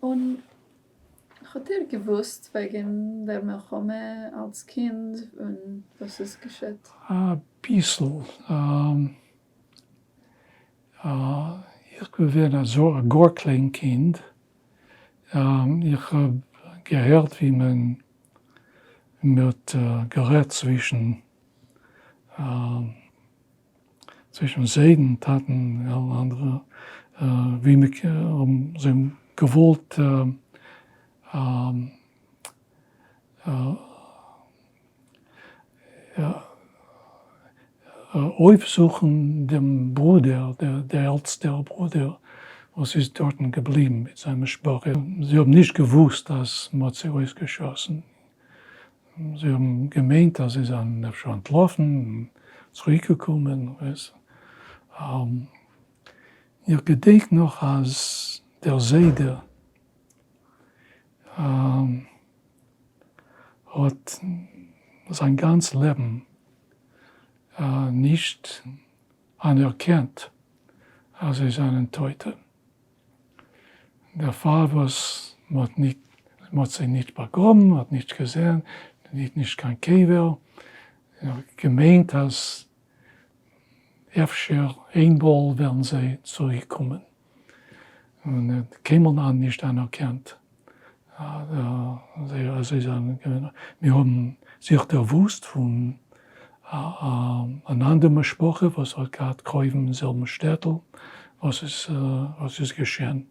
און האט איר געוואוסט וועגן דער מלחמה אלס קינד און וואס עס געשעט? א ביסל. איך בין געווען א גאר קליין קינד, איך האב געהערט ווי מען האט גערעדט צווישן צווישן זיידן, טאטן און אלע אנדערע, ווי מען האבן זיי געוואלט אויפזוכן דעם ברודער, דער עלטסטער ברודער וואס איז דארטן געבליבן מיט זיין משפחה, זיי האבן נישט געוואוסט אז מען האט זיי אויסגעשאסן, זיי האבן געמיינט אז זיי זענען אפשר אנטלאפן און צוריקגעקומען, איך געדענק נאך אז דער זיידע האט זיין גאנץ לעבן נישט אנערקענט אז זיי זענען טויטע. דערפאר וואס מ'האט ניט, מ'האט זיי ניט באגראבן, מ'האט נישט געזען, ניט נישט קיין קבר, געמיינט אז אפשר איינמאל וועלן זיי צוריק קומען, און ער האט קיינמאל נישט אנערקענט אז זיי זענען געווען, מיר האבן זיך דערוואוסט פון אן אנדער משפחה וואס האט געהאט קרובים אין זעלבן שטעטל וואס איז געשען.